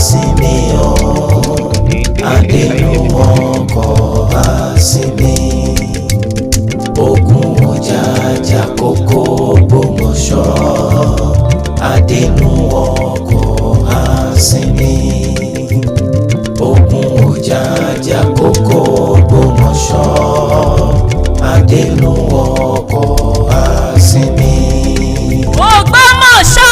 Àsinmi o, adẹnu ọkọ̀ àsinmi. Ogun ọjàjà kókó Ògbómọ̀ṣọ́, adẹnu ọkọ̀ àsinmi. Ogun ọjàjà kókó Ògbómọ̀ṣọ́, adẹnu ọkọ̀ àsinmi. Ògbómọ̀ṣọ́,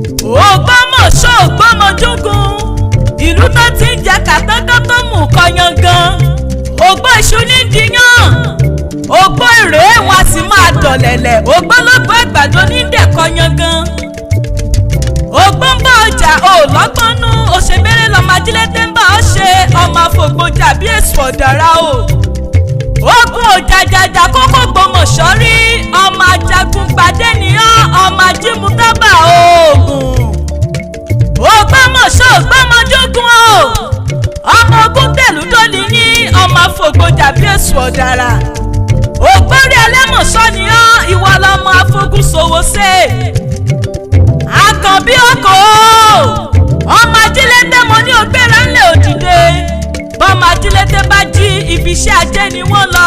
Ògbómọ̀ṣọ́, Ògbómọjúgun, ìlú tó ti ń jẹ kàtàkà tó mú kọyangan. Ògbó iṣu ní diyán, ògbó ìrè wọn a sì máa dọ̀lẹ̀lẹ̀, ògbólógbó àgbàdo ní dẹ̀kọ yangan. Ògbóǹbọ̀ ọjà ò lọ́gbọ́nú òṣèbérè lọ́mọ ajílété ń bá ọ ṣe ọmọ àfògbòjà bí èso ọ̀dàrà o. Ogun òjàjàjà kókó Gbọmọ̀ṣọ́ rí, ọmọ ajagun gbadé nìyàn, ọmọ ajímútábà oògùn. Ògbómọ̀ṣọ́, Ògbómọjúgun o, ọmọ ogun tẹ̀lú dólì yín, ọmọ àfògbòjà bí èso ọ̀dàrà. Ògbórí ẹlẹ́mọ̀ṣọ́ nìyàn, ìwọ lọmọ afogúnṣòwò ṣe àkànbí ọkọ̀ ọmọ ajílété. Mo ní ògbéra ńlẹ̀ òdìdé, bọ́mọ ajílété bá jí, ibi iṣẹ́ ajé ni wọ́n lọ.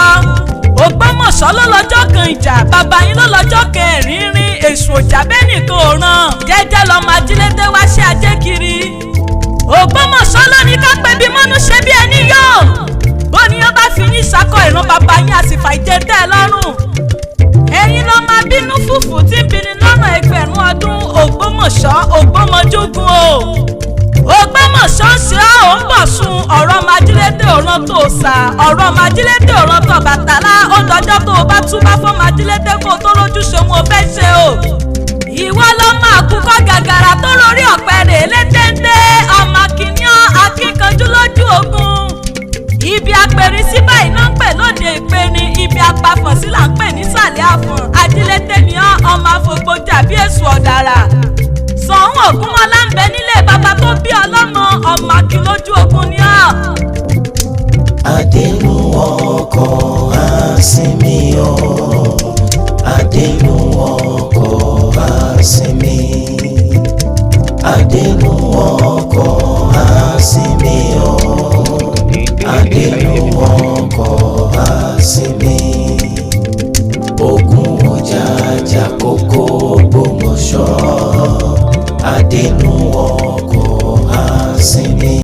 Ògbómọ̀ṣọ́ ló lọ́jọ́ kan ìjà, bàbá yín ló lọ́jọ́ kẹrìnrín, èṣù òjà bẹ́ẹ̀ nìkan ò ràn jẹ́jẹ́ lọ́mọ ajílété wá ṣe ajé kiri. Ògbómọ̀ṣọ́ ló ní ká pé bí mọ́nú ṣe bí ẹni yọ̀, bóníyàn bá fi yín ṣakọ ìran bàbá yín àsìfà ìjẹ tẹ́ ẹ lọ́rùn. Ẹ̀yin ló máa bínú fùfù tí ń bini lọ́nà ẹgbẹ̀rún ọdún. Ògbómọ̀ṣọ́, Ògbómọjúgun o, Ògbómọ̀ṣọ́ ń ṣe ọ́ ò ń bọ̀ sun ọ̀rọ̀ májílété òràn tó sà, ọ̀rọ̀ májílété òràn tó bàtàlá. Ó dọjọ́ tó o bá túbá fún májílété kó o tó rójú ṣe òun ò fẹ́ ṣe o. Ìwọ ló máa kúkọ́ gàgàrà tó rórí ọ̀pẹ rè létéńté, ọmọ akínyàn akíkanjú lójú ogun. Ibi apẹ̀rin sí báyìí náà ń pè lóde ìpẹ̀rin, ibi apafọ̀ sí là ń pè nísàlẹ̀ àfọ̀n. Ajílété ni ọ́, ọmọ àfògbójà bí èṣù ọ̀dàrà. Ṣọ̀ún Ògúnmọ́lá ń bẹ nílé bàbá tó bí ọlọ́mọ, ọmọ akin lójú ogun ni ọ́. Adẹnu ọkọ̀ àsinmi o, adẹnu ọkọ̀ àsinmi. Adẹnu ọkọ̀ àsinmi